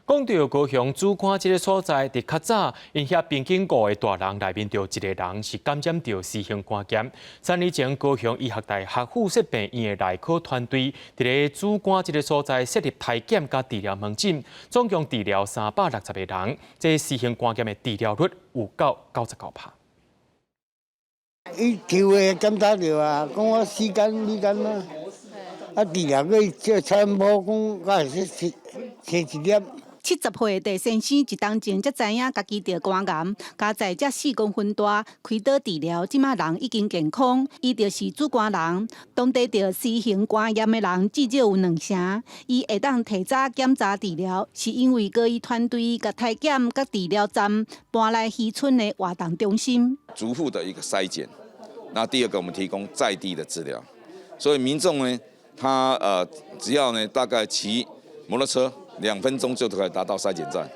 講到高雄梓官這个所在，佇較早，𪜶遐邊境五个大人內面就一个人是感染著 C 型肝炎。3年前，高雄醫學大學附設病院的內科團隊，佇咧梓官這个所在設立篩檢佮治療門診，總共治療360個人，這 C 型肝炎的治療率有到99%。伊抽血檢查著啊，講我 C 肝 V 肝啊，啊治療過這超音波講，敢是生生一粒。70歲的鄭先生一冬前才知影家己著肝癌，加在才4公分大，開刀治療，這馬人已經健康。伊就是梓官人，當地著 C 型肝炎的人至少有兩成。伊會當提早檢查治療，是因為高醫團隊共篩檢佮治療站搬來漁村的活動中心。逐戶的一個篩檢，那第二個我們提供在地的治療，所以民眾呢，他只要呢大概騎摩托車，2分鐘就可以達到篩檢站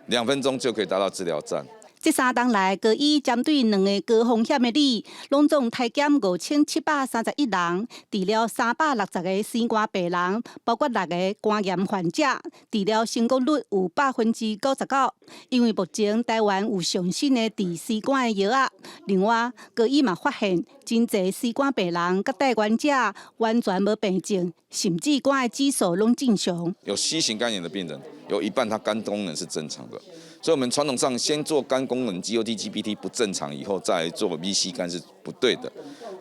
，2分鐘就可以達到治療站。這3冬來，高醫針對兩个高風險的里，攏總篩檢5731人，治療360個 C 肝病人，包括六个肝炎患者，治療成功率有99%。因為目前台灣有上新的治 C 肝的藥仔，另外高醫嘛發現，真濟 C 肝病人佮帶原者完全無病症，甚至肝的指數攏正常。有 C 型肝炎的病人，有一半他肝功能是正常的。所以，我們傳統上先做肝功能 GOT、GPT 不正常以後，再做 VC 肝是不對的。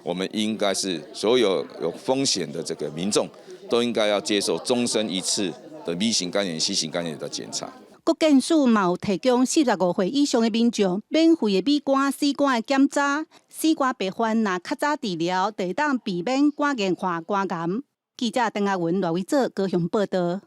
我們應該是所有有風險的這個民眾，都應該要接受終身一次的 V 型肝炎、C 型肝炎的檢查。國健署嘛有提供45歲以上的民眾免費的 B 肝、C 肝的檢查。C 肝病患若較早治療，就會當避免肝硬化、肝癌。記者鄧阿文、賴偉哲高雄報道。